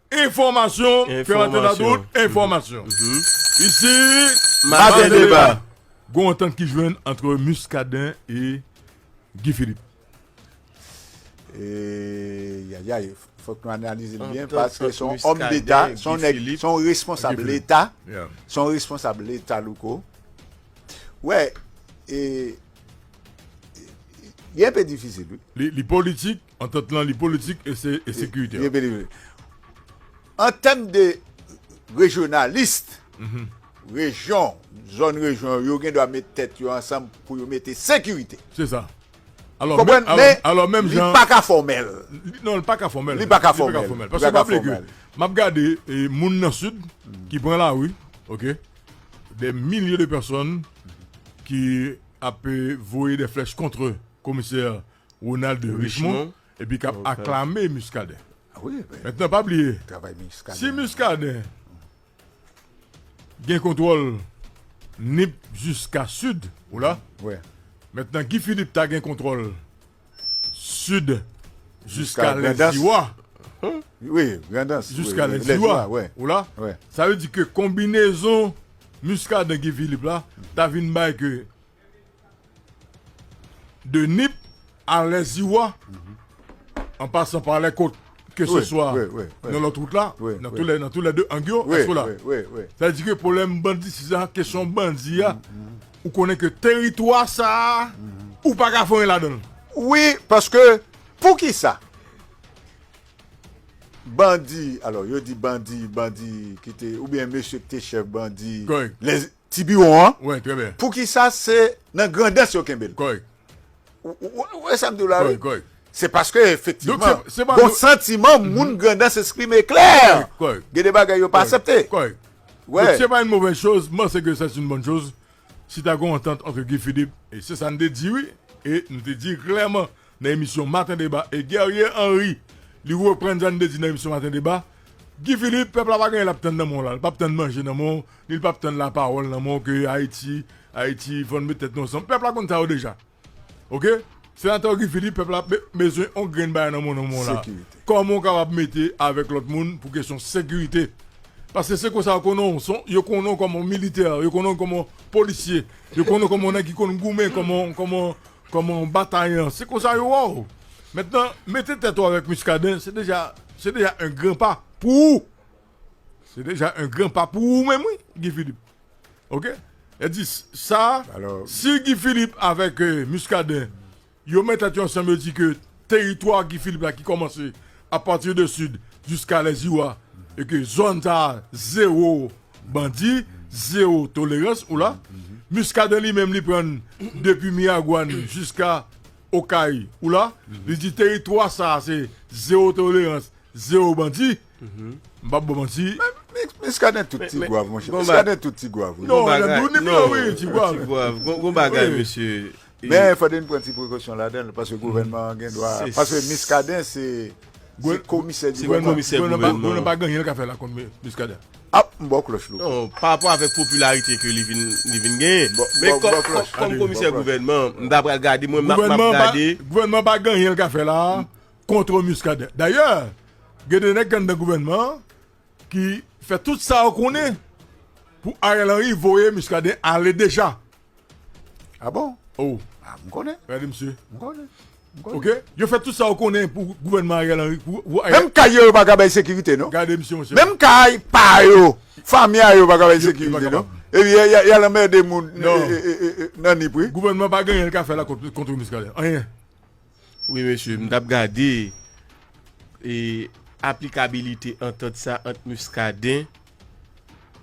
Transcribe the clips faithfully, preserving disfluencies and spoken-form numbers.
Enfòmasyon, fè maten la tout, enfòmasyon. Isi, Maten Deba. Gon antant ki jwenn ant Muscadin e Guy Philippe. Yayay, fòk nou analize l byen paske se yon òm deta, se yon nèg, se yon responsab leta, se yon responsab leta, Louko. Wè, e, li enpe difisil, wi. Li, li politik, antant lan, li politik e se e sekirite. Li enpe difisil. An tèm de rejyonalis, rejyon, zòn rejyon, yo gen dwa met tèt yo ansanm pou yo mete sekirite. Se sa. Alò, men, alò, alò, menm jan. Li pa ka fòmèl. Non, li pa ka fòmèl. Li pa ka fòmèl. Paske pa bliye ke m ap gade e, moun nan Sid ki pran lari, oke, de milye de pèsòn ki ap e, voye de flèch kont komisè Ronald Richemond, epi k ap aklame Muscadin. Mentnan, pa bliye, si Muscadin gen kontwòl Nip jiska Sid, ou la? Mentnan, Guy Philippe ta gen kontwòl Sid jiska Lèziwa. Wi, Grandans. Jiska Lèziwa, ou la? Sa vle di ke konbinezon Muscadin Guy Philippe la ta vin bay ke de Nip a Lèziwa, an pasan pa lè kot, ke se swa nan lòt wout la, nan tou lè, nan tou lè de ang yo, èske w la? Sa vle di ke pwoblèm bandi, si se kesyon bandi a, ou konnen ke teritwa sa a, ou pa ka fè anyen ladan l. Wi, paske, poukisa? Bandi, alò, yo di bandi, bandi ki te, oubyen mesye ki te chèf bandi, Tibiwon an. Poukisa se nan Grandans yo kenbe l? Ou wè sa m di w la, wi? Se paske, efektivman, gon santiman moun Grandans eksprime klè. Gen de bagay yo pa aksepte. Donk, se pa yon movèz choz, m panse ke se yon bòn choz. Si ta gon antant ant Guy Philippe, e se sa n te di, wi, e nou te di klèman nan emisyon Maten Deba, e Guerrier Henry, li reprann sa n te di nan emisyon Maten Deba, Guy Philippe, pèp la pa gen anyen l ap tann nan men w la, li p ap tann manje nan men w, ni li p ap tann lapawòl nan men w ke Ayiti, Ayiti, fò n met tèt nou ansanm. Pèp la konn sa yo deja. Oke? Senatè Guy Philippe, pèp la bezwen yon grenn bagay nan men w, nan men w la. Kòman w kapab mete avèk lòt moun pou kesyon sekirite? Paske se konsa yo konnen w, yo konnen w kòman yon militè, yo konnen w kòman yon polisye, yo konnen w kòman yon nèg ki konn goumen, kòman, kòman, kòman yon batayan. Se konsa yo wè w. Mentnan, mete tèt ou avèk Muscadin, se deja, se deja yon gran pa pou ou. Se deja yon gran pa pou ou menm, wi, Guy Philippe. Oke? E di sa, si Guy Philippe avèk Muscadin, yo met tèt yo ansanm, yo di ke teritwa Guy Philippe la ki kòmanse apati de Sid jiska Lèziwa, e ke zòn sa a, zewo bandi, zewo tolerans, ou la? Muscadin li menm, li pran depi Miragwàn jiska Okay, ou la? Li di teritwa sa a se zewo tolerans, zewo bandi. M p ap ba w manti. Men Muscadin tout ti gwav, monchè. Muscadin tout ti gwav, wi. Non, nan douni m nan, wi, ti gwav. Gon bagay, mesye. Men fòde n pran ti prekosyon ladan l, paske gouvènman an gen dwa, paske Muscadin se, se komisè gouvènman. Gouvènman pa gen anyen l ka fè la kont Muscadin. Ap, m ba w klòch, Louko. Non, pa rapò avèk popilarite ke li vin, li vin genyen. Men kòm, kòm komisè gouvènman, m ta pral gade, mwen, m ap gade. Gouvènman pa gen anyen l ka fè la kont Muscadin. Dayè, gen de nèg anndan gouvènman an ki fè tout sa yo konnen pou Ariel Henry voye Muscadin ale deja. Ah bon? Oh. Ah, m konnen. Gade misye. M konnen. M konnen. Oke? Yo fè tout sa yo konnen pou gouvènman Ariel Henry. Pou, pou Ariel... Menm kay yo, yo pa ka bay sekirite, non. Gade misye, monchè. Menm kay pa yo, fanmi a yo pa ka bay sekirite, non. Epi y a, y a, y a lanmède moun nan Nip, wi. Gouvènman pa gen anyen l ka fè la kont, kont Muscadin. Anyen. Wi, mesye, m t ap gade e aplikabilite antant sa ant Muscadin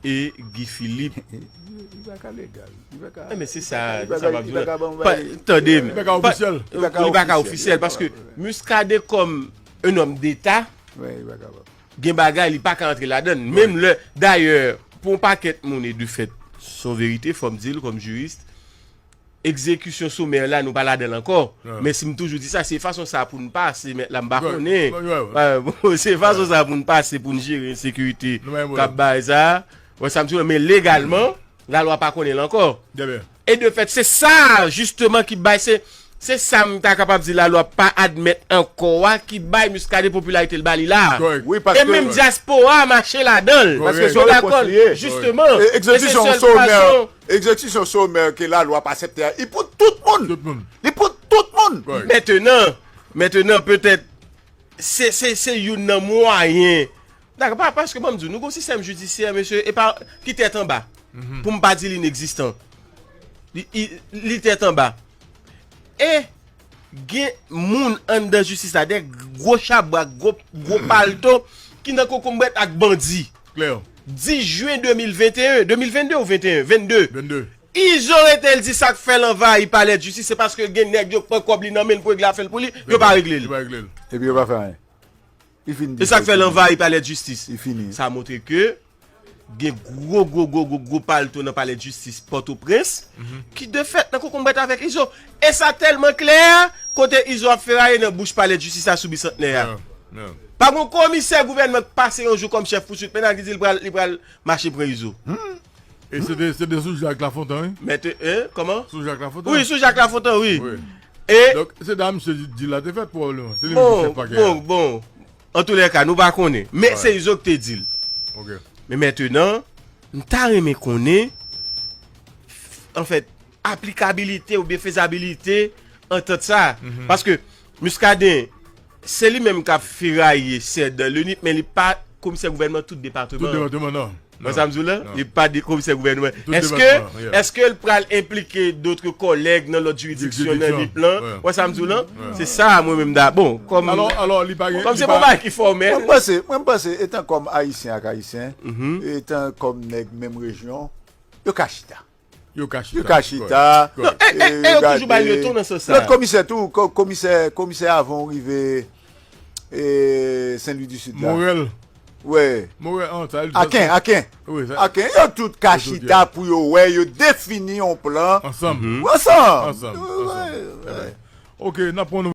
e Guy Philippe. Li pa ka legal. Li pa ka. Men se sa, se sa m ap di w la. Tande m. Li pa ka ofisyèl. Li pa ka ofisyèl paske Muscadin kòm un homme d'État gen bagay li pa ka antre ladan l. Menm lè, dayè, pou yon pakèt moun, e de fèt, se yon verite, fò m di l kòm jiris, egzekisyon somè la, nou pa ladan l ankò. Men si m toujou di sa, se fason sa pou n pase, mèt la, m pa konnen. Se fason sa pou n pase pou n jere ensekirite k ap bay sa. Wè sa m di w la, men legalman, lalwa pa konnen l ankò. E de fèt, se sa, jisteman, ki bay, se, Se sa m ta kapab di lalwa pa admèt ankò a ki bay Muscadin popilarite l ba li la. Kòrèk. Wi, E menm dyaspora a mache ladan l. Paske se Nou yon dakò, repwòch li ye. Jisteman. E- Egzekitisyon sèl somè, fason- egzekitisyon somè ke lalwa pa aksepte a, li pou tout moun. Tout moun. Li pou tout moun. Kòrèk. Mentenan, mentenan, petèt, se, se, se youn nan mwayen. Dakò, pa, paske ban m di w, nou gon sistèm jidisyè, mesye, e pa, ki tèt anba. Pou m pa di l inegzistan. Li, li, li tèt anba. E gen moun anndan jistis la, de gwo chabrak, gwo, gwo palto, ki nan kokonbrèt ak bandi. Klè. Dis jen de mil venteyen, de mil vennde ou venteyen? Vennde. Vennde. Izo rete l di sa k fè l anvayi palè jistis, se paske gen nèg yo k pran kòb li nan men l pou regle afè l pou li, yo pa regle l. Yo pa regle l. Epi yo pa fè anyen. Li fin di. E sa k fè l anvayi palè jistis. Li fini. Sa montre ke gen gwo, gwo, gwo, gwo, gwo palto nan palè jistis Pòtoprens, ki de fèt nan kokonbrèt avèk Izo. E sa tèlman klè, kote Izo ap feraye nan bouch palè jistis la sou Bisantnè a. Yeah, yeah. Pa gen komisè gouvènman k pase yon jou kòm chèf pouswit penal ki di li pral, li pral mache pran Izo. E se te, se te sou Jak Lafontan, wi. Mèt, hein, kòman? Sou Jak Lafontan. Wi, sou Jak Lafontan, wi. Wi. E Donk, se da misye di la te fèt pwobableman. Se li menm ki Bon, chèf pakè a. Bon, bon. Antoulèka, nou pa konnen. Men se Izo ki te di l. Ok. Men mentenan, m ta renmen konnen, anfèt, aplikabilite oubyen fezabilite antant sa. Paske Muscadin, se li menm k ap feraye Sèdan, Lenip, men li pa komisè gouvènman tout Tout depatman. depatman, non. Wè sa m di w la? Li pa de komisè gouvènman. Tout Èske depatman, yeah. Èske l pral enplike dòt kolèg nan lòt jiridiksyon nan Jiridiksyon, Nip lan? Wè. Wè sa m di w la? Se sa mwen menm da. Bon, kòm Alò, alò, li pa gen. Kòm li se pa- bon bagay ki fòmèl. Mwen panse, mwen panse, etan kòm Ayisyen ak Ayisyen, etan kòm nèg menm rejyon, yo ka chita. Yo ka chita. Yo ka chita. Kòrèk. Non, e, e, e yo toujou bay leton nan sans sa. Lòt komisè tou, ko- komisè, komisè avan w rive e, Sen Lwi di Sid la. Morèl. Wi. Morèl, an, sa. Aken, Aken. Wi, sa. Aken, yo tout ka Yo tout, chita yeah. Pou yo wè, yo defini yon plan. Ansanm. Ansanm. Ansanm, ansanm. Wi, wi. Ok, n ap pran